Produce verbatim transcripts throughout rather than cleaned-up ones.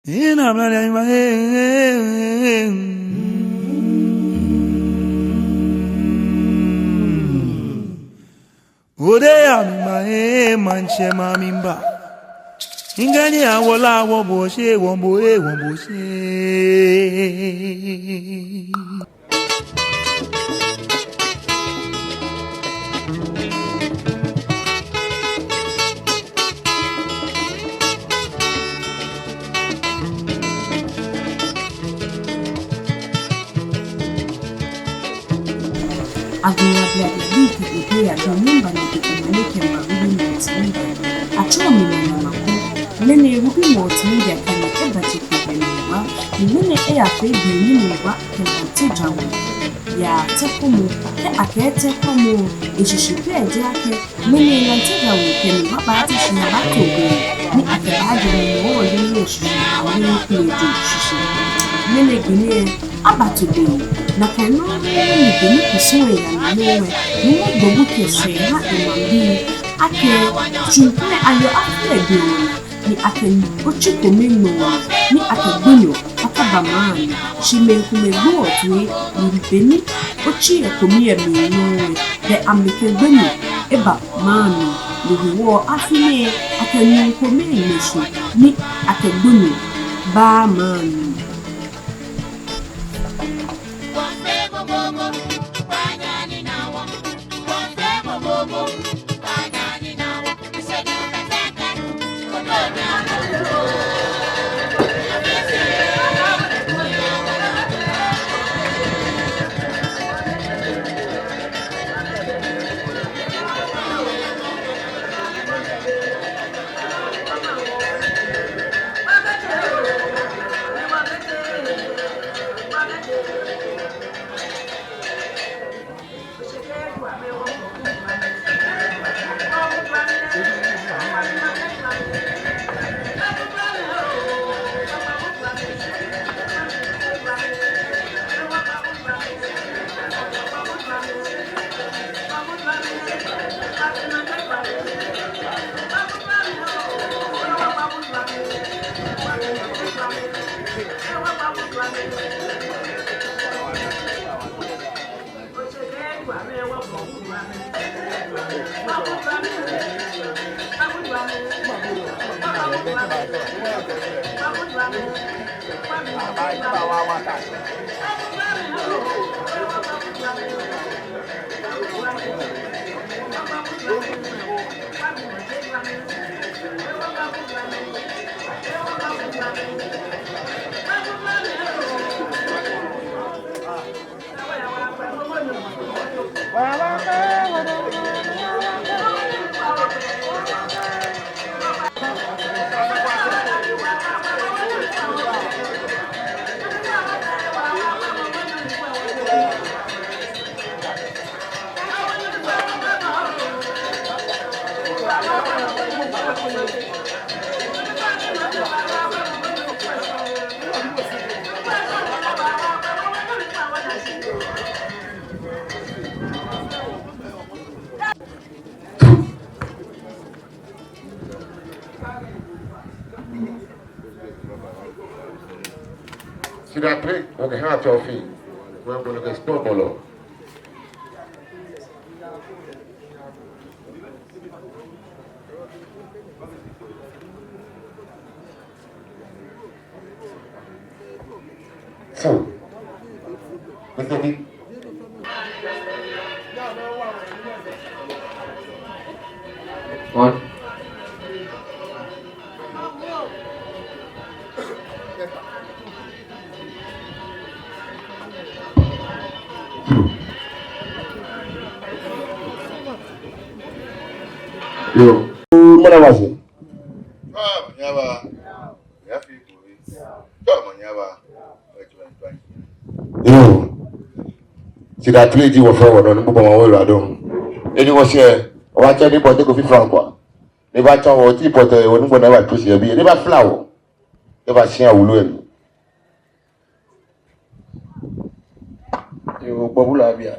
Ina mla ya ima, eh, eh, eh. Ode ya mi ma, eh, maŋtsɛ ma mi mba. Ŋkɛɛ ni awo lɛ awo bo shi, wo bo, eh, wo bo shi. Agoo ablade bii kɛ ebii abii, miiŋa nyɛ kɛ omanye kɛ maŋ wiemɔ oti ni ba. Atsɛɔ mi Nana Maku. Ŋmɛnɛ wiemɔ oti ni ba kɛ mi eba jɛkɛ be ni wa. Ni ŋmɛnɛ eyafee be ni wa kɛ Lante Djan Woo. Yaa tɛ kɔmɔ, kɛ akɛɛ tɛ kɔmɔ, eshishi pɛ ji akɛ ŋmɛnɛ Lante Djan Woo kɛ ni wa baata shi ni abato be ni akɛbaaje Nyɔŋmɔ wɔŋ lɛ shishi, awo kule ji shishi. Ŋmɛnɛ gbi nɛɛ abato be, nakai nɔŋŋ ni be ni kusum lɛ yaa nɔ lɛ, ni wɔgbo bu kɛ shwɛ ha emaŋbii akɛ tsu kɛ ayɔ afee be ona, ni akɛ otsi kome ŋmɛ ona, ni akɛ gbonyo akaba maŋ mli. Shi mɛi komɛi gboɔ toi, ni be ni otsi lɛ kome lɛ mli nɔŋŋ lɛ, belɛ amɛkɛ gbonyo eba maŋ mli. No hewɔ afi nɛɛ akɛ nyɔɔŋ kome ŋmɛ shi, ni akɛ gbonyo ba maŋ mli. Sida tre, okɛ ha tɔ fi. Wɛ bolo kɛ stop bolo. So, Mister Big. One. Two. Yo. Mana masih? Ah, ya, Pak. Ya, Pak. Yoo. Sida tre ji wɔfɛɛ wɔnɔ ni bubɔ ma wɔ lɔ adɔŋ. Eni wɔsɛɛ, wɔtsɛ ni bɔ te ko fi Frank wa. Ni baatsɔ wɔ ti pɔtɛ wɔ ni bɔ na wa tu si ebi. Ni baafla wɔ. Ni baashia wulu emi. Yoo, gbɔbu la bia.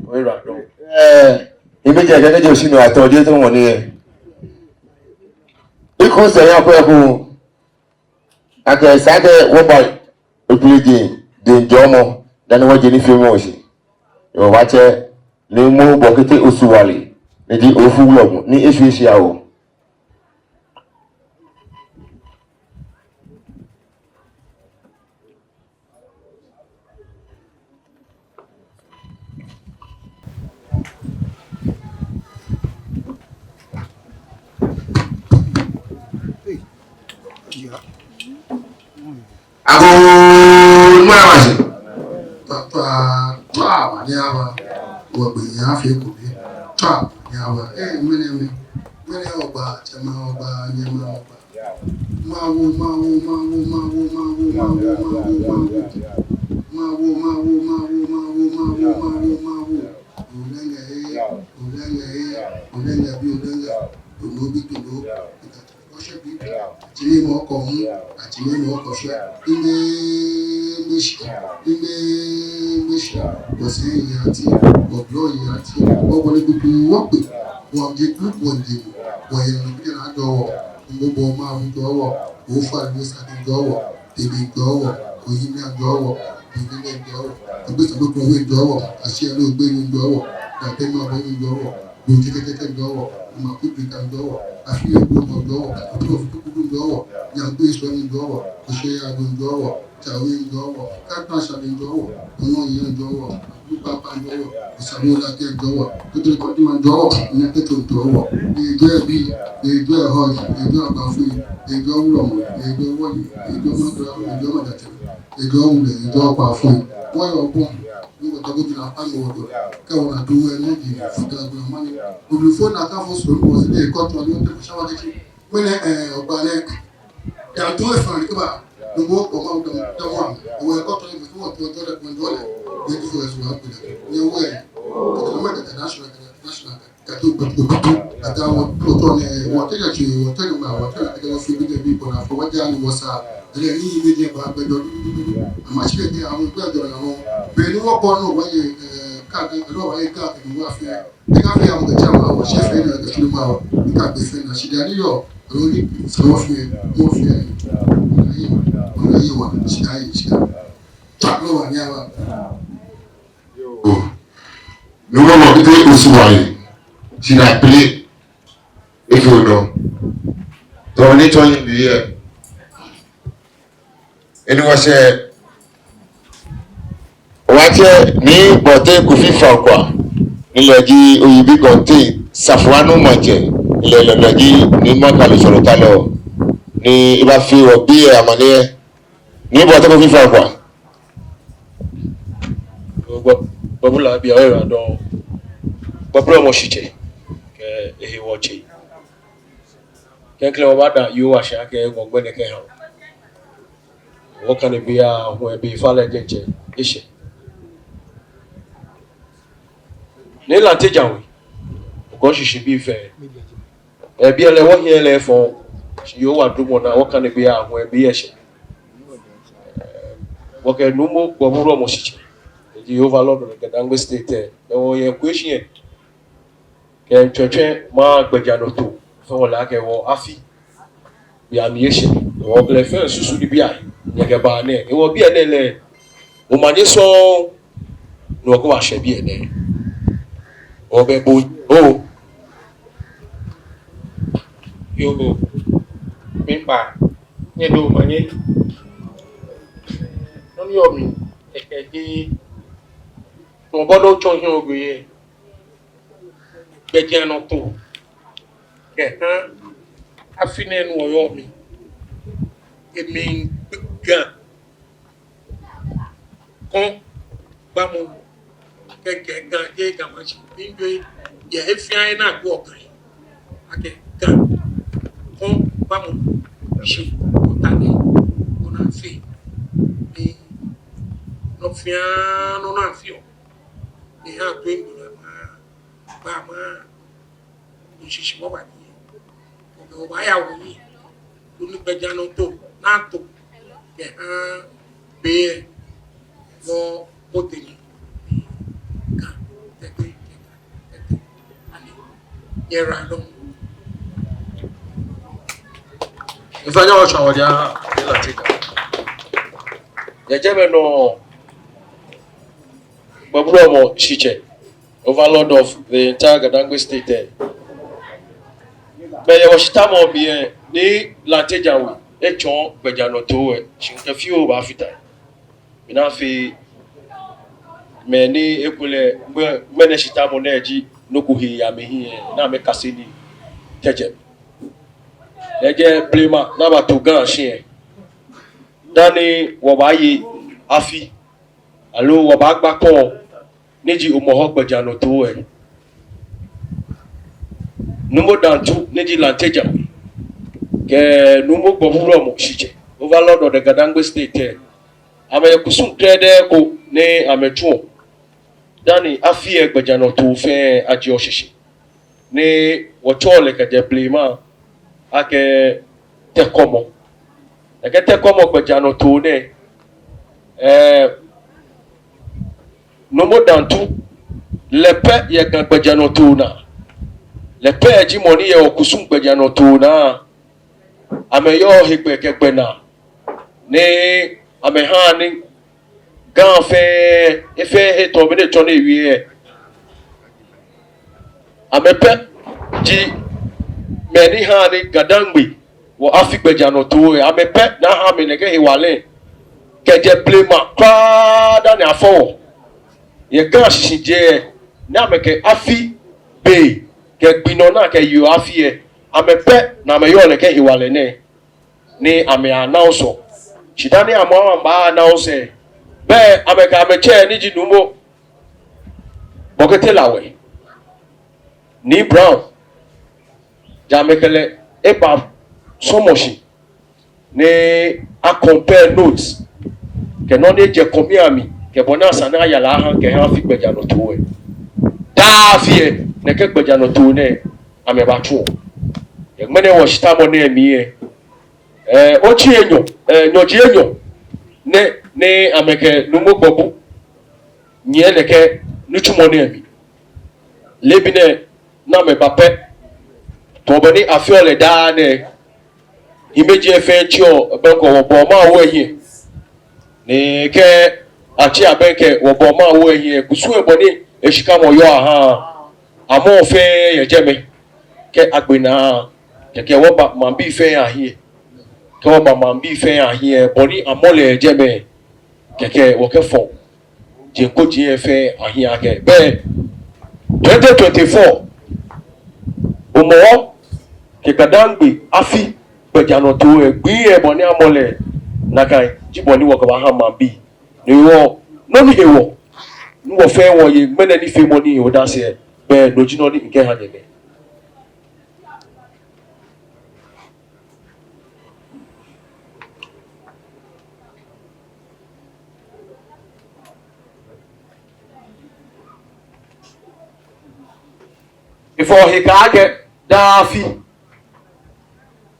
Wɔ lɔ adɔŋ. Ɛɛ, ebi jɛ kɛ kɛ jɛ osi nɔ atɔ jɛ tɔ mɔ ni yɛ. Iku sɛ ya kɔ ɛku. Akɛ esa akɛ wɔba Ofe Lɛ Jeŋ, jeŋ jɔɔmɔ, dani wɔje nifeemɔ lɛ shishi. Hewɔ wɔtsɛ Numo Bɔkete Osuwale, ni ji Ofe Wulɔmɔ, ni eshwie shi eha wɔ. Agoo, mara mashi. Twa, twa, twa, manye aba. Wɔgbɛnaa fɛɛ kome. Twa, manye aba. Ee, mɛni, mɛni, mɛni, Oba, tsɛmɛi Oba, nyɛmɛi Oba. Mawu, Mawu, Mawu, Mawu. Mawu, Mawu, Mawu, Mawu. Olɛŋɛ ee, olɛŋɛ ee, olɛŋɛ bi, olɛŋɛ. Tolo bi, tolo. Wɔshɛ bi. Atsime mɔ ko hu, atsime mɔ ko shɛ. Ŋmɛɛ, ŋmɛɛ shi, ŋmɛɛ, ŋmɛɛ shi. Wɔsɛɛ yaa ti, wɔblɔ yaa ti, wɔbɔle kuku wɔkpe. Wɔje ku wɔje mu, wɔyɛ nɔ bi na jɔɔ wɔ. Ŋmɛɛ bɔ ma hu jɔɔ wɔ, ofa ni sa ni jɔɔ wɔ. Tɛbi jɔɔ wɔ, oyi mi jɔɔ wɔ, bibi lɛ jɔɔ wɔ, agbesa lɛ kɔwe jɔɔ wɔ, ashi lɛ ogbɛ ni jɔɔ wɔ, dade ma bɔ ni jɔɔ wɔ, do tɛtɛtɛ jɔɔ wɔ, ma ku bi ka jɔɔ wɔ, afi lɛ kɔmɔ jɔɔ wɔ, afi lɛ futu kudu jɔɔ wɔ, nyaŋkpe sɔ ni jɔɔ wɔ, oshe ya ni jɔɔ wɔ, tawe jɔɔ wɔ, kakpa sha ni jɔɔ wɔ, onɔ ya jɔɔ wɔ. Papa jɔɔ wɔ, Osabu Lake jɔɔ wɔ, Kutu Kɔtima jɔɔ wɔ, Nyɛtete jɔɔ wɔ, ejɔɔ ebi, ejɔɔ ehɔ, ejɔɔ agbafoi, ejɔɔ wulɔmɔ, ejɔɔ wɔyi, ejɔɔ maŋtsɛ, ejɔɔ maŋtsɛ, ejɔɔ wulɛ, ejɔɔ agbafoi. Wɔyɛ obɔ, ni wɔtabu jina aŋɔ wɔ do, kɛ wɔna du wɛ ni ji, fɔtɔ gula mani. Oblifo na ka fɔ soro, wɔsi de kɔtɔ ni wɔte fɔ shawa kɛkɛ. Mɛni, ee, Oba lɛ, ya tɔ efan ni kɛba, ni bo, o ma, o dɔm, dɔm wa, o wɛ kɔtɔ ni bo, o tɔ, tɔ lɛ, o tɔ lɛ, ni ti fɔ esu wa kpele, ni o wɛ, kɛtɛ ma kɛtɛ national, kɛtɛ national, kɛtɛ o kpɛtɛ, kɛtɛ wɔ, o tɔ ni, wɔ tɛ ya tsi, wɔ tɛ ni ma, wɔ tɛ ni kɛtɛ wɔ fi bi de bi bɔ na fɔ, wɔ ja ni wɔ sa, ɛlɛ ni yi bi de ba, gbɛ jɔ, ama tsi kɛtɛ, ama gbɛ jɔ na mɔ, bɛ ni wɔ kɔ ni wɔ ye, ee, ka, ɛlɔ wɔ ye ka, ni wɔ fɛ. Eka fɛɛ ya mɔ kɛ tsɛ ma wɔ, shi fɛɛ ni kɛ tsɛ ma wɔ, eka gbɛ fɛɛ na shi dani yɔɔ, alo ni sɛ wɔ fɛɛ, wɔ fɛɛ. Ona yi wa, shi da yi, shi da. Tsa lɔ wa ni a wa. Numo Bɔkete Osuwale, shi da pele, efee odɔ. Tɔ ni tsɔ yi bi yɛ. Eni wɔshɛ, wɔtsɛ Nii Bɔte Kofi Fankwa, ni lɛ ji Oyibi Gɔnte, Safo Anu Maŋtsɛ, ni lɛ lɛ ji Nii Maŋka lɛ sɔrɔtalɔ, ni ebafee wɔ biɛ amaniɛ. Nii Bɔte Kofi Fankwa. Gbɔbu la biɛ wɛ dɔŋŋ. Gbɔbu lɛ mɔ shitsɛ, kɛ ehe wɔtsɛ. Klɛŋklɛŋ wɔbaada Yehowa shi akɛ ŋɔɔ gbɛ nɛɛ kɛha wɔ. Wɔkane be aahu, be fã lɛ diɛŋtsɛ eshɛ. Nii Lante Jaŋ We, okɔ shishi bii fɛɛ. Ebiɛ lɛ wɔhiɛ lɛ fɔŋ. Shi Yehowa duromɔ naa wɔkane be aahu be eshɛ. Wɔkɛ Numo Gbɔbu Wulɔmɔ shitsɛ, eji Yehowa lɔdɔ lɛ kɛ Dangme State, ni wɔyɛ kwe shi yɛ. Kɛ ŋtsɔtsɛ maŋ gbɛjianɔtoo fɛɛ wɔle akɛ wɔ afi biɛ amli eshɛ. Wɔkɛ lɛ fɛɛ susu ni biɛ nyɛkɛba nɛɛ. Hewɔ biɛ nɛɛ lɛ, omanye sɔŋŋ ni wɔkɛ wɔ ashɛ biɛ nɛɛ. Wɔbɛ bo oo. Yoo, miikpa nyɛ nɔ omanye. Nɔ ni yɔɔ mli kɛkɛ ji, nɔ bɔ ni otsɔ hiɛ ogbɛ yɛ. Gbɛjianɔtoo kɛha afi nɛɛ ni wɔyɔɔ mli. Emli Ga kɔŋ gbamɔ kɛkɛ Ga kɛ Ga Mashi. Miŋjɔɔ yɛ he fɛɛ he ni agbɛɔ Ga yɛ. Akɛ Ga kɔŋ gbamɔ shi ota nɛɛ ona fɛɛ. Ni nɔ fɛɛ nɔ ni afeɔ, ni ha to eŋgbo lɛ ma. Ba ma, nshishi mɔ ba ni. Obaaya wɔ nii. Koni gbɛjianɔtoo ni ato kɛha be lɛ, wɔbote nii kã tete, tete, tete. Ani, yɛ ra lɔ. Mifanyɛ wɔtswa wɔdia, yɛ la tika. Yɛ jɛmɛ nɔŋŋ, Gbɔbu Wulɔmɔ Shitsɛ, Overlord of the entire Gadangme State, eh, be yɛ wɔshitamɔ mli lɛ, Nii Lante Djan We etsɔɔ gbɛjianɔtoo lɛ, shi mikɛ fioo baafata. Mina afee mɛni ekolɛ, mɛni shitamɔ nɛɛ ji nɔ ko hee yɛ amɛhiɛ, ni amɛkase nii kɛjɛ. Kɛjɛ blema ni abato Ga shi lɛ, dani wɔbaaye afi, aloo wɔbaagba kɔŋ, ni ji Hɔmɔwɔ gbɛjianɔtoo lɛ, Nuumo Dantu, ni ji Lante Djan We, kɛ Nuumo Gbɔbu Wulɔmɔ Shitsɛ, Overlord of the Gadangme State lɛ, amɛyɛ kusum krɛdɛɛ ko ni amɛtsuɔ, dani afi lɛ gbɛjianɔtoo fɛɛ aje shishi. Ni wɔtsɛɔ lɛ kɛjɛ blema akɛ Tɛkɔmɔ. Nɛkɛ Tɛkɔmɔ gbɛjianɔtoo nɛɛ, eh, Nuumo Dantu, lɛ pɛ yɛ Ga gbɛjianɔtoo naa. Lɛ pɛ ji mɔ ni yɛ wɔkusum gbɛjianɔtoo naa. Amɛyɔɔ hegbɛ kɛ gbɛnaa, ni amɛhaa ni Ga fɛɛ, efɛɛ he tɔɔ be ni etsɔ ni ewie lɛ. Amɛ pɛ ji mɛi ni haa ni Gadangme wɔ afi gbɛjianɔtoo lɛ. Amɛ pɛ ni aha amɛ nɛkɛ hewalɛ kɛjɛ blema kwraa dani afɔ wɔ. Yɛ Ga shishijee lɛ, ni amɛkɛ afi be kɛ gbi nɔ ni akɛyeɔ afi lɛ, amɛ pɛ ni amɛyɔɔ nɛkɛ hewalɛ nɛɛ, ni amɛ-announce. Shi dani amɛ, amɛba-announce lɛ, be amɛkɛ amɛtsɛ ni ji Nuumo Bɔkete Lawɛ, Nii Brown, ja amɛkɛ lɛ eba sɔlemɔ shi ni a-compare notes kɛ nɔ ni ejɛ kɔmii amli, kɛ bɔ ni esa ni aya lɛ aha kɛha afi gbɛjianɔtoo lɛ. Daa afi lɛ, nɛkɛ gbɛjianɔtoo nɛɛ amɛbaatsuɔ. Yɛ ŋmɛnɛ wɔshitamɔ nɛɛ mli lɛ, eh, otsi enyɔ, eh, nyɔji enyɔ nɛ, ni amɛkɛ Nuumo Gbɔbu nyiɛ nɛkɛ nitsumɔ nɛɛ mli. Leebi nɛɛ ni amɛba pɛ, tamɔ bɔ ni afeɔ lɛ daa nɛɛ, hiɛmɛiji fɛɛ tsiɔ bɛŋkɔ wɔbɔɔ Mawu hiɛ. Ni kɛ atsi abɛŋkɛ wɔbɔɔ Mawu hiɛ, kusum lɛ bɔ ni eshikamɔ yɔɔ aha, amɔ fɛɛ yɛ jɛmɛ. Kɛ agbe naa, kɛkɛ wɔba maŋbii fɛɛ ahiɛ. Kɛ wɔba maŋbii fɛɛ ahiɛ, bɔ ni amɔ lɛ yɛ jɛmɛ, kɛkɛ wɔkɛfɔ jeŋ koji lɛ fɛɛ ahiɛ akɛ be twenty twenty-four, Hɔmɔwɔ kɛ Gadangme afi gbɛjianɔtoo lɛ, gbii lɛ bɔ ni amɔ lɛ, nakai ji bɔ ni wɔkɛbaaha maŋbii. Ni wɔ, nɔ ni hewɔ ni wɔ fɛɛ wɔye ŋmɛnɛ nifeemɔ nɛɛ he odase lɛ, be no ji nɔ ni mikɛha nyɛ nɛ. Efɔɔ he kaa akɛ daa afi,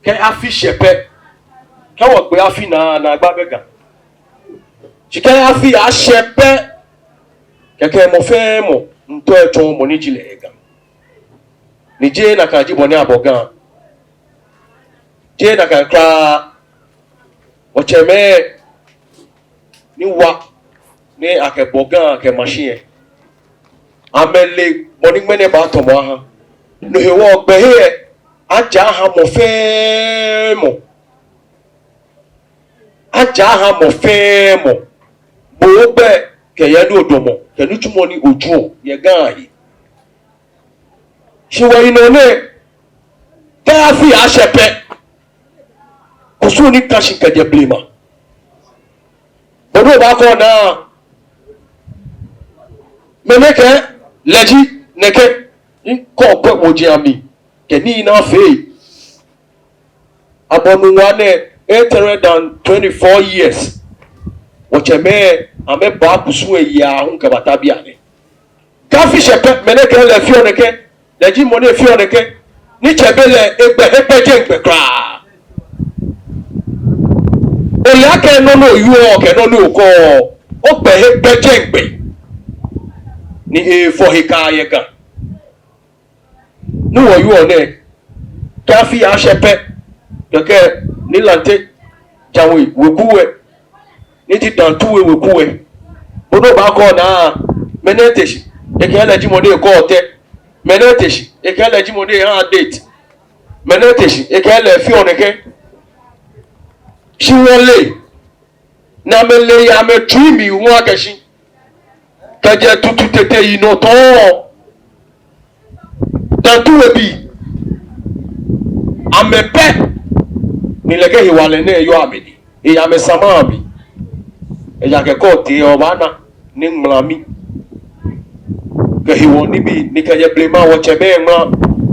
kɛ afi shɛ pɛ, kɛ wɔgbe afi naa, naagba bɛ Ga. Shi kɛ afi ashɛ pɛ, kɛkɛ mɔ fɛɛ mɔ miitao etsɔɔ mɔ ni ji lɛ yɛ Ga. Ni jeee nakai ji bɔ ni abɔ Ga. Jeee nakai kwraa. Wɔtsɛmɛi ni wa ni akɛbɔ Ga kɛma shi lɛ, amɛle bɔ ni ŋmɛnɛ baatɔmɔ aha. No hewɔ gbɛhe lɛ, aja aha mɔ fɛɛ mɔ. Aja aha mɔ fɛɛ mɔ. Bo ogbɛi kɛ he ni odamɔ, kɛ nitsumɔ ni otsuɔ yɛ Ga he. Shi wɔyinɔ nɛɛ, kɛ afi ashɛ pɛ, kusum ni ka shi kɛjɛ blema. Bo nɔ obaakɔ naa, mɛni kɛ lɛ ji nɛkɛ, ni kɔ kɛ woji amli, kɛ nii ni afee. Abɔ nu wa nɛɛ eight hundred and twenty-four years. Wɔtsɛmɛi amɛba kusum lɛ yaa hu kɛbata bianɛ. Kɛ afi shɛ pɛ, mɛni kɛ lɛ feɔ nɛkɛ, lɛ ji mɔ ni feɔ nɛkɛ. Ni tsɛ be lɛ egbɛhe bɛ jɛŋgbɛ kwraa. Ole akɛ nɔ ni oyɔɔ kɛ nɔ ni okɔɔ, ogbɛhe bɛ jɛŋgbɛ. Ni efɔ he kaa yɛ Ga. Ni wɔyɔɔ nɛɛ, kɛ afi ashɛ pɛ, kɛkɛ Nii Lante Djan We weku lɛ, Eti Dantu We weku lɛ. Bo ni obaakɔ naa, mɛni ete shi? Ekɛɛ lɛ ji mɔ ni kɔɔ tɛ. Mɛni ete shi? Ekɛɛ lɛ ji mɔ ni ha date. Mɛni ete shi? Ekɛɛ lɛ fioo nɛkɛ. Shi wɔle. Ni amɛle yɛ amɛtsui mli hu akɛ shi. Kɛjɛ Tutu Tete yinɔ tɔɔ. Dantu We bii, amɛ pɛ ni nɛkɛ hewalɛ nɛɛ yɔɔ amɛdɛŋ. Eyɛ amɛsamaŋ mli. Ejaakɛ kɛ otee obaana ni ŋmlami kɛ hewɔ nibii ni kɛjɛ blema wɔtsɛmɛi ŋmla,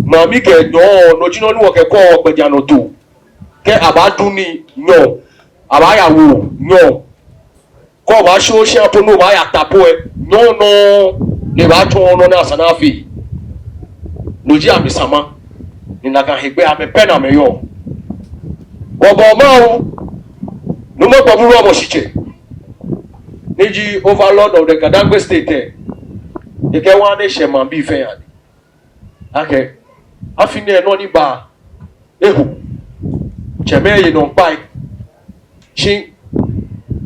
ŋmlami kɛ nyɔɔŋ, no ji nɔ ni wɔkɛkɔɔ wɔgbɛjianɔtoo. Kɛ abaadu nii nyɔɔŋ, abaaya woo nyɔɔŋ. Kɛ obaashi oshia po ni obaaya ta po lɛ, nyɔɔŋ nɔŋŋ ni ebaatsɔɔ nɔ ni esa ni afee. No ji amɛsamaŋ, ni nakai hegbɛ amɛ pɛ ni amɛyɔɔ. Wɔbɔɔ Mawu, Nuumo Gbɔbu Wulɔmɔ Shitsɛ, ni ji overlord of the Ga-Dangme State lɛ, ekɛɛ wɔha ni eshɛ maŋbii fɛɛ adɛŋ akɛ afi nɛɛ nɔ ni ba eho, tsɛmɛi ye nɔ kpai. Shi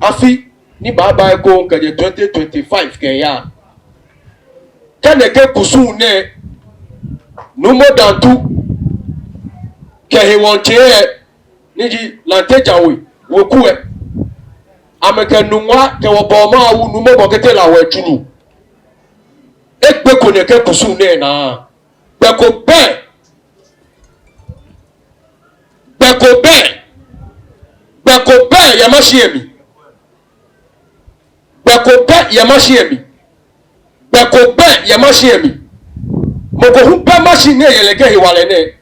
afi ni baaba ekoŋŋ kɛjɛ twenty twenty-five kɛya, kɛ nɛkɛ kusum nɛɛ, Nuumo Dantu kɛ hewɔ ntsɛ lɛ, ni ji Lante Djan We weku lɛ, amɛkɛ Nungua kɛ wɔbɔɔ Mawu Nuumo Bɔkete Lawɛ Tsuru egbeko nɛkɛ kusum nɛɛ naa. Gbɛ ko bɛ, gbɛ ko bɛ, gbɛ ko bɛ yɛ Mashi lɛ mli. Gbɛ ko bɛ yɛ Mashi lɛ mli. Gbɛ ko bɛ yɛ Mashi lɛ mli. Mɔ ko hu bɛ Mashi ni yɔɔ nɛkɛ hewalɛ nɛɛ,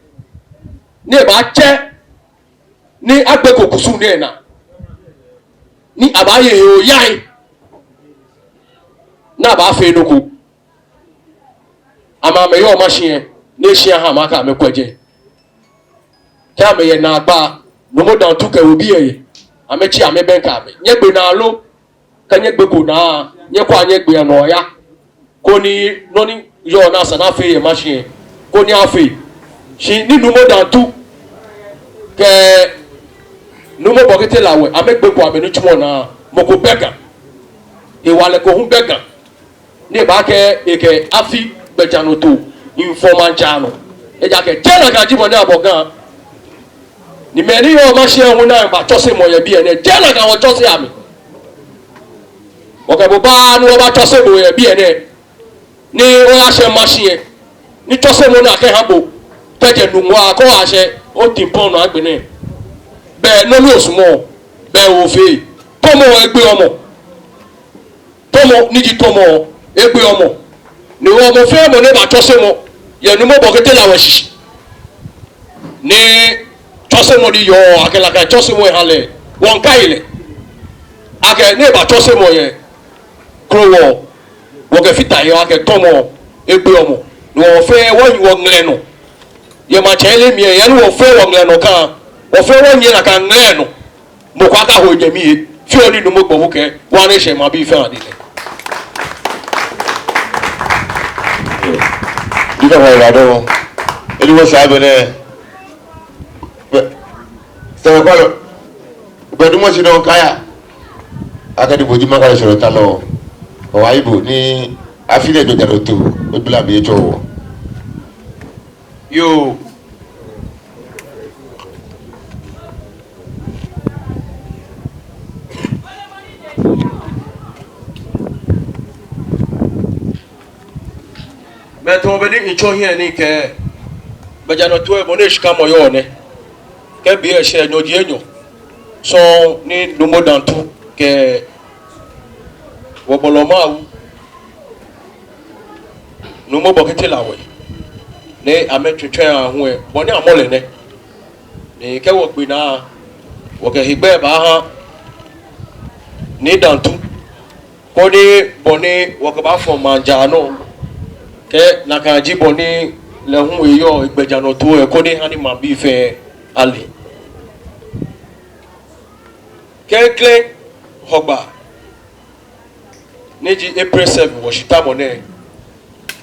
ni ebaatsɛ ni agbeko kusum nɛɛ naa, ni abaaye he oyaŋ, ni abaafee nɔ ko. Amɛ amɛyɔɔ Mashi lɛ, ni eshia ha amɛ akɛ amɛkwɛ jɛi. Kɛ amɛyɛ naagba, Nuumo Dantu kɛ ewebii lɛ yɛ, amɛtsi amɛbɛŋkɛ amɛ. Nyɛgbe naa lo? Kɛ nyɛgbeko naa, nyɛkwɛa nyɛgbea nɔ oya, koni nɔ ni yɔɔ ni esa ni afee yɛ Mashi lɛ, koni afee. Shi ni Nuumo Dantu kɛ Nuumo Bɔkete Lawɛ amɛgbeko amɛnitsumɔ naa, mɔ ko bɛ Ga. Hewalɛ ko hu bɛ Ga ni ebaakɛɛ ekɛ afi gbɛjianɔtoo miifɔ maŋ jara nɔ. Ejaakɛ jeee nakai ji bɔ ni abɔ Ga. Ni mɛi ni yɔɔ Mashi lɛ hu ni amɛbatsɔse mɔ yɛ biɛ nɛɛ, jeee nakai wɔtsɔse amɛ. Wɔkɛ bo baaa ni wɔbatsɔse bo yɛ biɛ nɛɛ, ni oyashɛ Mashi lɛ, ni tsɔsemɔ ni akɛha bo kɛjɛ Nungua kɛyashɛ Otinkpɔŋ nɔ agbɛnɛ, bɛ nɔ ni osumɔɔ, bɛ ofee. Tɔmɔ egbeɔ mɔ. Tɔmɔ, ni ji tɔmɔ, egbeɔ mɔ. Ni hewɔ mɔ fɛɛ mɔ ni baatsɔse mɔ yɛ Nuumo Bɔkete Lawɛ shishi, ni tsɔsemɔ ni yɔɔ, akɛ nakai tsɔsemɔ eha lɛ, wɔmiikai lɛ akɛ ni ebaatsɔse mɔ yɛ Krowɔ, wɔkɛfata he akɛ tɔmɔ egbeɔ mɔ. Ni wɔ fɛɛ wɔnyiɛ wɔŋɛlɛ nɔ yɛ maŋtsɛyeli mli lɛ, ni wɔ fɛɛ wɔŋɛlɛ nɔ ka, wɔ fɛɛ wɔnyiɛ nakai ŋɛlɛ nɔ. Mɔ ko akaho enyɛmi lɛ, fioo ni Nuumo Gbɔbu kɛɛ, wɔha ni eshɛ maŋbii fɛɛ adɛŋ. Dika wa ila dɔŋŋ. Edi wɔ saa bɛ nɛ. Bɛ, sɛ bɛ kɔlɔ. Bɛ dumɔ shi dɔŋŋ kaya. Akadi bo ji maŋ kaya sɔrɔ ta lɔ. Ɔ, ayi bo ni afi lɛ do jaro to. Obla bi etsɔ wɔ. Yoo. Mɛi tamɔ bɔ ni mitsɔ hiɛ ni mikɛɛ, gbɛjianɔtoo lɛ bɔ ni eshikamɔ yɔɔ nɛ. Kɛ be lɛ shɛ nyɔji enyɔ sɔŋŋ ni Nuumo Dantu kɛ wɔbɔlɔ Mawu Nuumo Bɔkete Lawɛ ni amɛtswitswia aahu lɛ, bɔ ni amɔ lɛ nɛ. Ni kɛ wɔgbe naa, wɔkɛ hegbɛ baaha Nii Dantu, koni bɔ ni wɔkɛbaafɔ maŋ jara nɔ, kɛ nakai ji bɔ ni lɛ hu eyɔɔ egbɛjianɔtoo lɛ, koni eha ni maŋbii fɛɛ ale. Klɛŋklɛŋ Hɔgbaa, ni ji April seven wɔshitamɔ nɛɛ,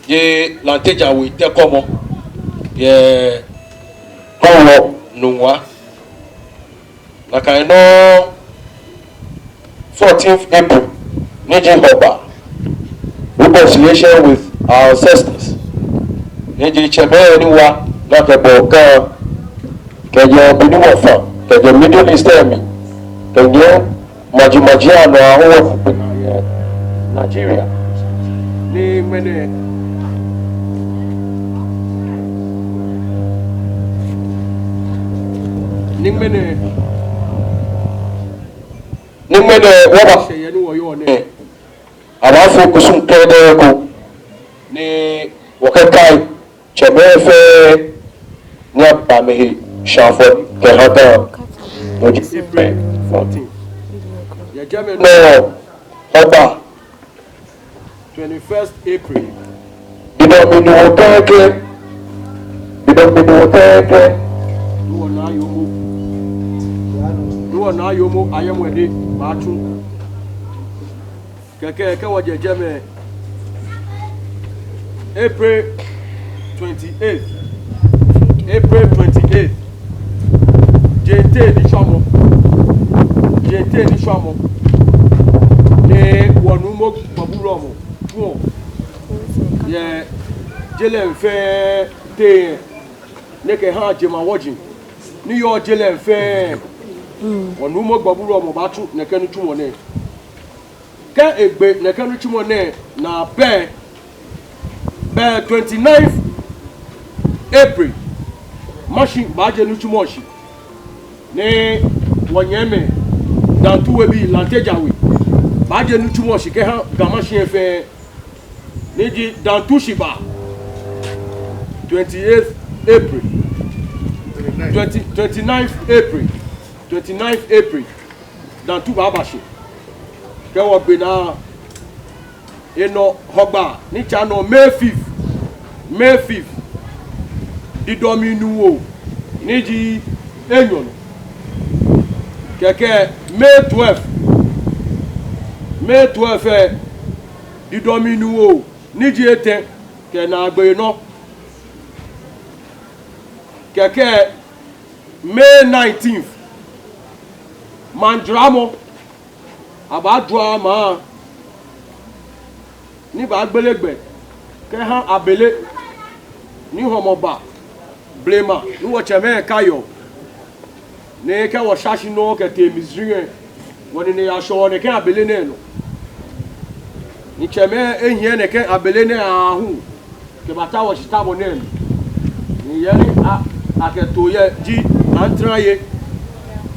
ji Lante Djan We tɛkɔmɔ yɛ Krowɔ Nungua. Nakai nɔŋŋ fourteenth April, ni ji Hɔgbaa, reconciliation with our ancestors. Ni ji tsɛmɛi ni wa, ni akɛbɔ Ga, kɛjɛ Benin wɔfã, kɛjɛ Middle East lɛ mli, kɛjɛ maji maji anɔ aahu wɔ Nigeria. Ni ŋmɛnɛ, ni ŋmɛnɛ, ni ŋmɛnɛ wɔbashɛ he ni wɔyɔɔ nɛɛ. Abaafo kusum krɛdɛɛ ko ni wɔkɛkai tsɛmɛi fɛɛ ni aba amɛhe sha afɔle kɛha Ga. No ji April fourteen. Yɛ jɛmɛ nɔŋŋ, Hɔgbaa, twenty-first April. Bidɔ mi nu wɔ kɛkɛ. Bidɔ mi nu wɔ kɛkɛ. Ni wɔnaa yoomo. Ni wɔnaa yoomo ayɛmɔ ede baatsu. Kɛkɛ kɛ wɔjɛ jɛmɛ, April twenty-eighth. April twenty-eighth. Jeŋ teŋ nitsumɔ. Jeŋ teŋ nitsumɔ. Ni wɔ Nuumo Gbɔbu Wulɔmɔ tsuɔ yɛ je lɛŋ fɛɛ teŋ. Ni ekɛha jemawɔji ni yɔɔ je lɛŋ fɛɛ. Wɔ Nuumo Gbɔbu Wulɔmɔ baatsu nɛkɛ nitsumɔ nɛɛ. Kɛ egbe nɛkɛ nitsumɔ nɛɛ naa pɛ, bɛ twenty-ninth April, Mashi baaje nitsumɔ shishi. Ni wɔnyɛmimɛi Dantu We bii Lante Djan We baaje nitsumɔ shishi kɛha Ga Mashi fɛɛ. Ni ji Dantu Shibaa, twenty-eighth April, twenty, twenty-ninth April, twenty-ninth April. Dantu baaba shi. Kɛ wɔgbe naa, enɔ Hɔgbaa ni tsa nɔ May fifth, May fifth, Didɔmiinuwoo ni ji enyɔ nɔ. Kɛkɛ May twelve, May twelve lɛ, Didɔmiinuwoo ni ji etɛ kɛ naagbee nɔ. Kɛkɛ May nineteenth, maŋ jaramɔ, abaajara maŋ ni baagbele gbɛ kɛha abele ni hɔmɔ ba blema ni wɔtsɛmɛi kaiɔ. Ni kɛ wɔsha shi nɔ kɛtee Mizraim lɛ, wɔnine yashɛɔ nɛkɛ abele nɛɛ nɔ. Ni tsɛmɛi ehiɛ nɛkɛ abele nɛɛ aahu kɛbata wɔshitamɔ nɛɛ mli. Ni he ni a, akɛto yɛ ji antrɛɛ.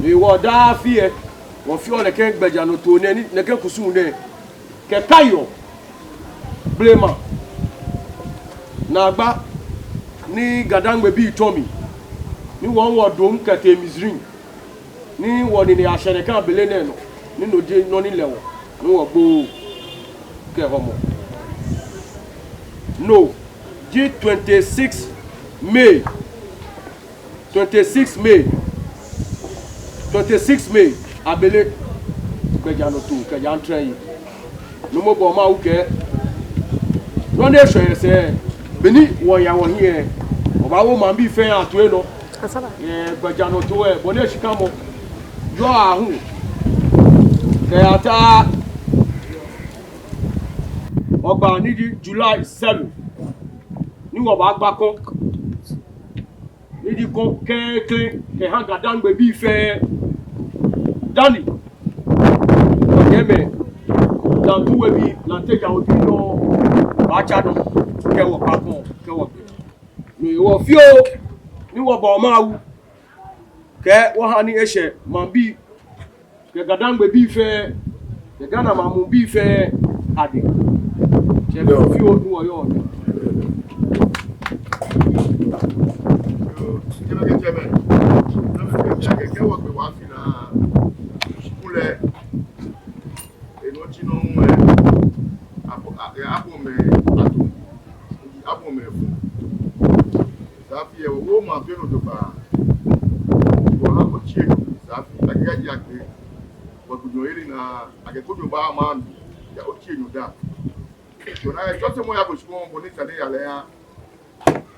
Ni wɔ daa afi lɛ, wɔfeɔ nɛkɛ gbɛjianɔtoo nɛɛ, ni nɛkɛ kusum nɛɛ kɛkaiɔ blema naagba ni GaDangme bii tsɔ mli, ni wɔ hu wɔdamɔ kɛtee Mizraim, ni wɔnine yashɛ nɛkɛ abele nɛɛ nɔ, ni no ji nɔ ni lɛ wɔ, ni wɔgbo kɛ hɔmɔ. No ji twenty-six May. Twenty-six May, twenty-six May, abele gbɛjianɔtoo kɛjɛ antrɛɛ. Nuumo Bɔmawu kɛɛ, nɔ ni eshwɛ yɛ sɛɛ, beni wɔyaa wɔhiɛ, wɔbaawo maŋbii fɛɛ atoi nɔ. Yɛ gbɛjianɔtoo lɛ, bɔ ni shikamɔ yɔɔ aahu kɛyata Hɔgbaa ni ji July seven, ni wɔbaagba kɔŋ. Ni ji kɔŋ klɛŋklɛŋ kɛha GaDangme bii fɛɛ dani wɔnyɛmimɛi Dantu We bii, Lante Djan We bii nɔ baatsa nɔ kɛ wɔkpa kɔŋ kɛ wɔgbe. No hewɔ fioo ni wɔbɔɔ Mawu kɛ wɔha ni eshɛ maŋbii kɛ GaDangme bii fɛɛ, kɛ Ghana maŋ muu bii fɛɛ adɛŋ. Tsɛ fioo ni wɔyɔɔ nɛɛ. Kɛ wɔgbe waa afi naa kulɛ, enɔ ji nɔ ŋwɛ, abo, a, abo mɛi ato, abo mɛi fuu. Sɛɛ afi lɛ, wɔwo maŋ fɛɛ nɔ jogbaŋŋ. Wɔha otsii enyɔ sɛɛ afi, akɛ eji akɛ wɔdu nyɔŋyeli naa, akɛ kɔdɔmɔ baa maŋ mli yɛ otsii enyɔ daaŋ. Tsɔsemɔ yɛ bo shikpɔŋ bɔ ni sane yaa lɛ yaa.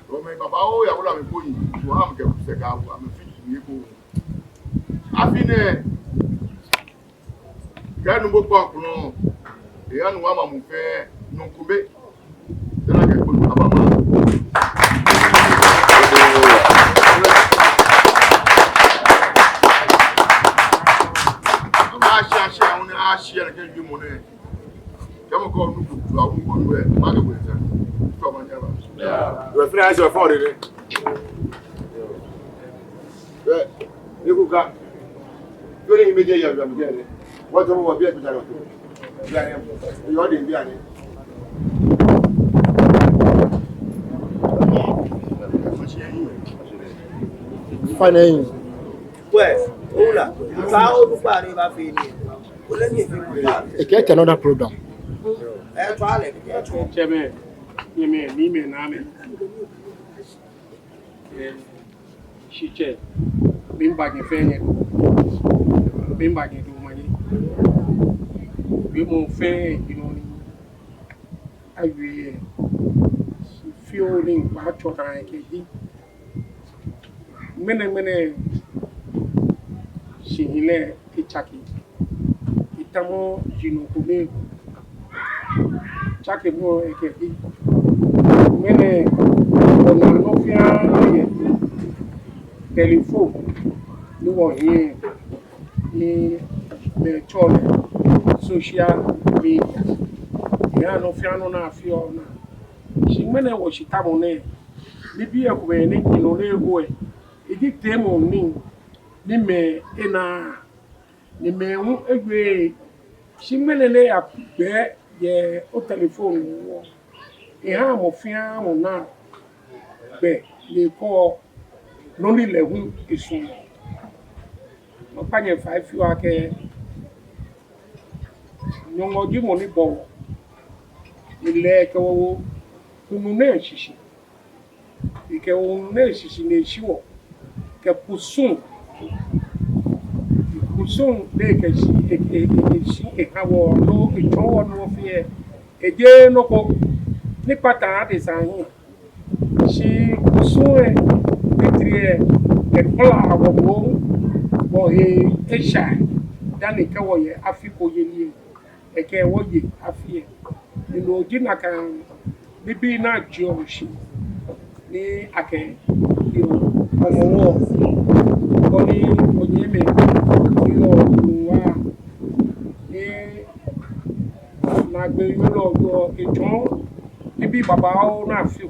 Wɔmɛi babaoo yɛ wala mli koni wɔha amɛkɛ kusum kɛha wɔ, amɛfee nii ekoŋŋ. Afi nɛɛ, Kɛ Nuumo Kpɔkplɔ, eya nu wa ma mu fɛɛ, nu kome. Tɛna kɛ kpɔkplɔ aba ma. Ama ashi, ashi, awo ni ashi, ala kɛ jumɔ nɛ. Kɛ mɔ ko nu ko, awo ko nu ɛ, ma kɛ ko ɛ sa. Tɔ ma nya ba. Wɛ fina ashi fɔ de. Wɛ, ni ko ka. Yɔ ni mi je ya, ya mi je. Wɔ tɔ mɔ bi a bi ta lɔ. Bi a ni. Yɔ de bi a ni. Fine. Wɛ, o la. Ka o du pa re ba fe ni. O le ni fe. Ekɛ another program. Ɛ, to ale. Tsɛmɛi, nyɛmɛi, niimɛi, naamɛi. Ɛ, shitsɛ, miiba nyɛ fɛɛ nyɛ. Miiba nyɛ do manye. Wiemɔ fɛɛ ji nɔ ni awie yɛ. Fioo ni mibaatsɔ naa yɛ kɛji. Ŋmɛnɛŋmɛnɛ shihilɛ etsake. Etamɔ ji nɔ kome. Tsakemɔ ekɛ bi. Ŋmɛnɛ wɔnaa nɔ fɛɛ nɔ yɛ telefon ni wɔhiɛ ni mɛi tsɛɔ lɛ social media. Eha nɔ fɛɛ nɔ naa feɔ naa. Shi ŋmɛnɛ wɔshitamɔ nɛɛ, nibii komɛi ni ji nɔ ni eho ɛ, eji teemɔŋ nii ni mɛi enaa, ni mɛi hu ewie. Shi ŋmɛnɛ ni eyagbɛ yɛ otelefon wɔ, ehaa mɔ fɛɛ mɔ naa gbɛ ni ekɔ nɔ ni lɛ hu esumɔɔ. Makpa nyɛ fai fioo akɛ Nyɔŋmɔ ji mɔ ni bɔ wɔ, ni lɛ ekɛ wɔ wo kunu nɛɛ shishi. Ekɛ wɔ wo nɛɛ shishi ni eshi wɔ kɛ kusum. Kusum ni ekɛ shi, e, e, e, eshi eha wɔ, no etsɔɔ wɔ nɔ fɛɛ. Ejeee nɔ ko ni kpataa adesa hiɛ. Shi kusum lɛ, etri lɛ, ekpla wɔ moŋ, wɔhe eshai, dani kɛ wɔye afi ko yeli lɛ, ekɛ wɔ ye afi lɛ. Ni no ji nakai nibii ni ajɔɔ shi ni akɛ, yoo, Hɔmɔwɔ, koni onyɛmimɛi, yoo, wa, ni naagbee yɔɔ lɛ, yoo, etsɔɔ nibii babaoo ni afeɔ.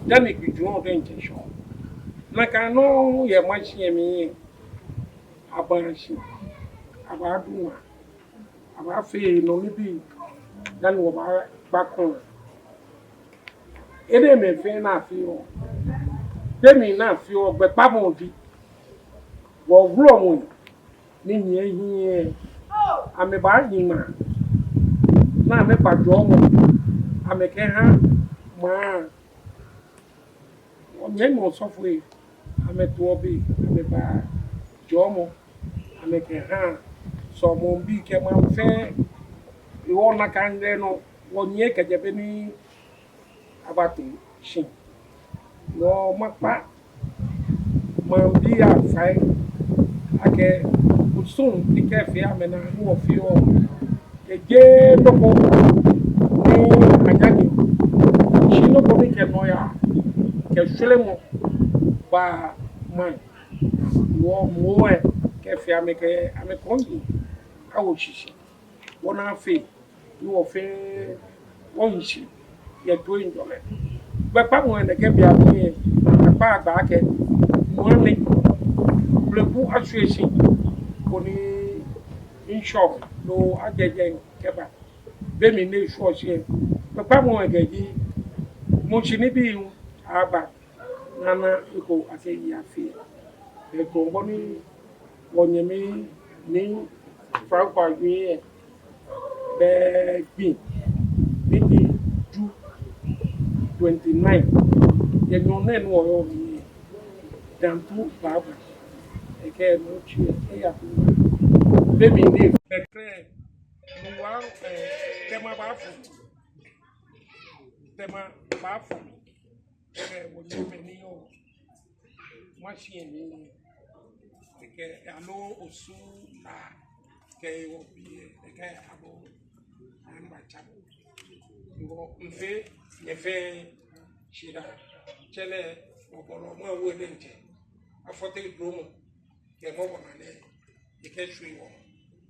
Dani gbijurɔ diɛŋtsɛ shɔ. Nakai nɔŋŋ yɛ maŋ shii lɛ mli lɛ, abaa shi, abaadu ŋmaa, abaafee nɔ nibii, dani wɔbaagba kɔŋ. Enɛɛmɛi fɛɛ ni afeɔ, be mli ni afeɔ, gbɛkpamɔ ji, wɔwulɔmɛi ni nyiɛ hiɛ, amɛbaahi ŋmaa, ni amɛba jɔɔmɔ, amɛkɛha maŋ. Wɔnyɛmimɛi osɔfoi, amɛtoɔ be, amɛbaa jɔɔmɔ, amɛkɛhaa sɔlemɔbii kɛ maŋ fɛɛ. Ewɔ nakai nɔŋŋ, wɔnyiɛ kɛjɛ be ni abato shi. Wɔ makpa maŋbii afai akɛ kusum ni kɛfee amɛnaa ni wɔfeɔ, ejeee nɔ ko ni anyaŋe. Shi nɔ ko ni kɛ nɔyaa kɛ shweremɔ baa maŋ. Wɔ moŋ lɛ kɛfee amɛ kɛ amɛkɔŋ yi awo shishi. Wɔnaa fɛɛ ni wɔfɛɛ wɔhi shi yɛ toiŋjɔlɛ. Gbɛkpamɔ lɛ nɛkɛ be mli lɛ, akpa agba akɛ nɔ ni bleku ashwie shi koni ŋshɔ loo ajɛjɛ kɛba. Be mli ni eshwieɔ shi lɛ, gbɛkpamɔ lɛ kɛɛ ji, mɔ shi nibii hu aba. Nana eko akɛ eyi afee. Be ko bɔ ni wɔnyɛmi ni Franco awie lɛ, be gbi ni ji Ju twenty nine, yɛ nyɔɔŋ nɛɛ ni wɔyɔɔ mli lɛ, Dantu baaba. Ekɛ mɔ tsi lɛ eya ku. Be mli ni bɛtrɛ nu wa, eh, Tema baafo. Tema baafo. Kɛ wɔnyɛmimɛi ni yɔɔ maŋ shii lɛ mli, kɛ aloo Osu La, kɛ ewɔ biɛ, ekɛ abo, anba tsa. Wɔ mifee nyɛ fɛɛ shidaa. Tsɛ lɛ, wɔbɔlɔ mɔ wo lɛ ntsɛ. Afɔte dromɔ kɛ mɔ bɔ na nɛ. Ekɛ tsui wɔ.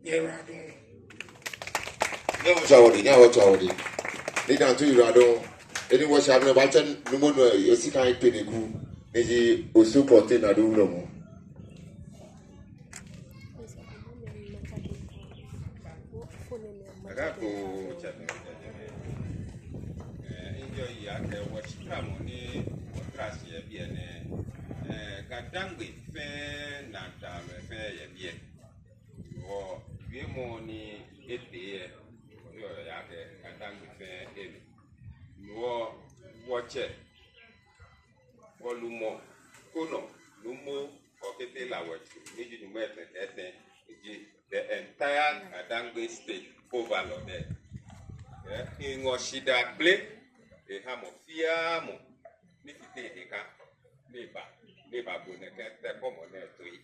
Nyɛ yiwaladɔŋŋ. Nyɛ wɔtswa wɔdɛŋ, nyɛ wɔtswa wɔdɛŋ. Ni daa nto yiwaladɔŋŋ. Eni wɔshɛ amrɔ baatsɛ nuumo nɔ, esi kan ekpe ne ku. Ni ji Osu Kɔte Nadu Wulɔmɔ. Agakpo tsɛmɛi kɛ nyɛmɛi. Eh, enjoy ya kɛ wɔshikramɔ ni wɔtra shi yɛ biɛ nɛɛ. Eh, Ga-Dangme fɛɛ naa tamɔ fɛɛ yɛ biɛ. Wɔwiemɔ ni etee yɛ, wɔyɔɔ ya kɛ Ga-Dangme fɛɛ enu. Wɔ, wɔtsɛ, wɔlumɔ, konɔ, nuumo, Kɔkete Lawɛ Tsuru, ni ji nuumo etɛ kɛ etɛ, ji the entire Ga-Dangme state overall there. Eh, eŋɔ shidaa kple eha mɔ fɛɛ mɔ ni fite edeka, ni eba, ni eba bo nɛkɛ tɛkɔmɔ nɛɛ toi.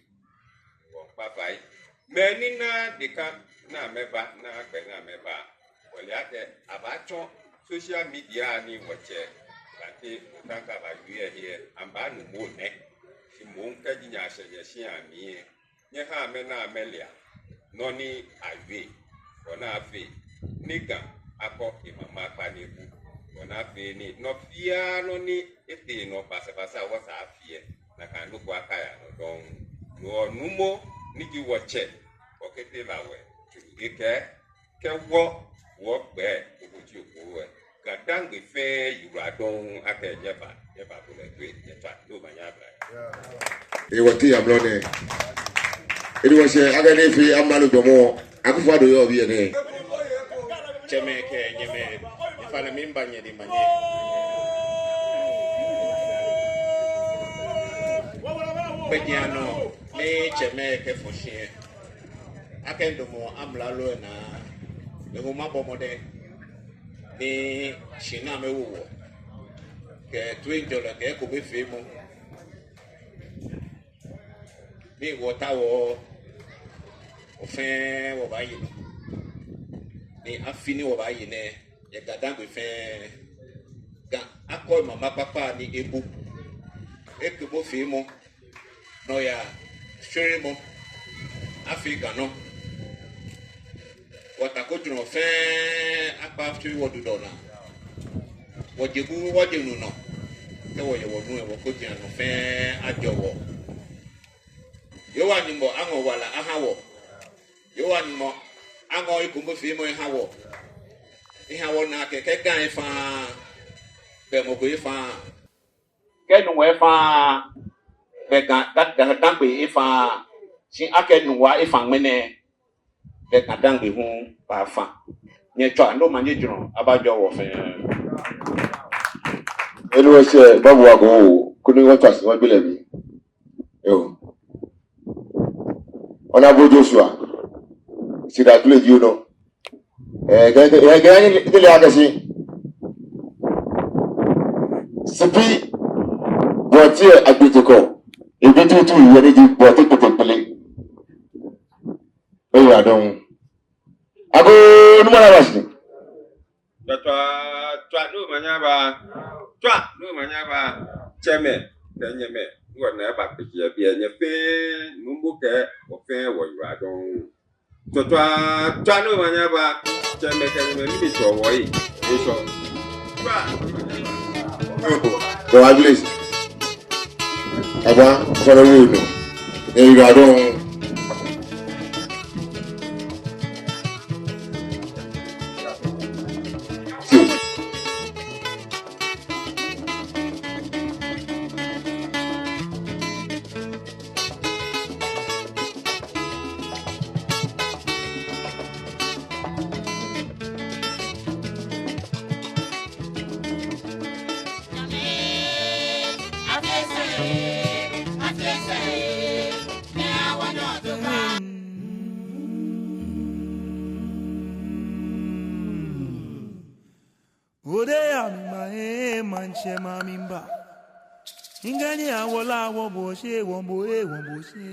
Wɔkpa fai. Mɛi ni naa deka naa amɛba, naa gbɛ naa amɛba. Wɔle akɛ abaatsɔ social media ni wɔtsɛ Kɔkete Otankɛ bawie hiɛ, amɛbaanu mɔ nɛ. Shi moŋ kɛji nyɛshɛ nyɛshia mli lɛ, nyɛhaa amɛna amɛlea nɔ ni awie, bɔ ni afee ni Ga akɔ emama kpa ni ebu, bɔ ni afee ni nɔ fɛɛ nɔ ni etee nɔ basabasa wɔsɛɛ afee, nakai nɔ ko akaya nɔ dɔŋŋ. Wɔ nuumo ni ji wɔtsɛ, Kɔkete Lawɛ Tsuru, ekɛɛ, kɛ wɔ, wɔgbɛ, okoti oko wɛ. Ga-Dangme fɛɛ yiwaladɔŋŋ akɛ nyɛba, nyɛba bo lɛ toi, nyɛtswa, no ma nyɛba. Ewɔ ti amrɔ nɛɛ. Eni wɔshɛ, akɛ ni efee amralo gbɔmɔ, Akufo-Addo yɔɔ biɛ nɛɛ. Tsɛmɛi kɛ nyɛmɛi, mifa nɛ miiba nyɛ ni manye. Gbɛjianɔ ni tsɛmɛi kɛfɔ shi lɛ, akɛ midamɔ amralo lɛ naa, mihã mabɔ mɔdɛŋ ni shi ni amɛwo wɔ kɛ toiŋjɔlɛ kɛ ekomefeemɔ. Ni wɔtaoɔ wɔ fɛɛ wɔbaaye nɔ. Ni afi ni wɔbaaye nɛɛ, yɛ Ga-Dangme fɛɛ, Ga akɔ emama kpakpa ni ebu. Ekomefeemɔ, nɔyaa shweremɔ, afee Ga nɔ. Wɔtako jurɔ fɛɛ akpa tsui wɔdu dɔ naa. Wɔje bu wɔje nu nɔ. Kɛ wɔye wɔnu lɛ, wɔkojii anɔ fɛɛ ajɔ wɔ. Yehowa Nyɔŋmɔ aŋɔ wala aha wɔ. Yehowa Nyɔŋmɔ aŋɔ ekomefeemɔ eha wɔ. Eha wɔna akɛ kɛ Ga efa, bɛ mɔ ko efa. Kɛ Nuŋua efa, bɛ Ga, Ga, Ga, Ga-Dangme efa. Shi akɛ Nuŋua efa ŋmɛnɛ, bɛ Ga-Dangme hu baafa. Nyɛtswa, no omanye jurɔ abajɔ wɔ fɛɛ. Enu ese babu wa ko, koni wɔtswa shi wɔgbe lɛ mli. Yoo. Honorable Joshua, shidaa kple ji onɔ. Eh, kɛ, kɛ, kɛ, kɛ, kɛ, kɛ, kɛ, kɛ, kɛ, Sipi, Bɔte Agbetekɔ, ebi tutu yɛ ni ji Bɔte Kpeteŋkpele. Oyiwaladɔŋŋ. Agoo, nuumo lɛ aba shi. Tswa, tswa, tswa, no omanye aba. Tswa, no omanye aba. Tsɛmɛi kɛ nyɛmɛi, wɔna aba kpekpe yɛ biɛ, nyɛ fɛɛ, nuumo kɛ wɔ fɛɛ wɔyiwaladɔŋŋ. Tswa, tswa, tswa, no omanye aba. Tsɛmɛi kɛ nyɛmɛi, ni mitsɔ wɔ yi. Mitsɔ. Tswa, no omanye aba. Go, go, go, Agnes. Aba, fɔlɔ wo no. Nyɛyiwaladɔŋŋ. Ode ya mi ma, eh, manche ma mi mba. Ingani awola wo bo she, wo bo, eh, wo bo she.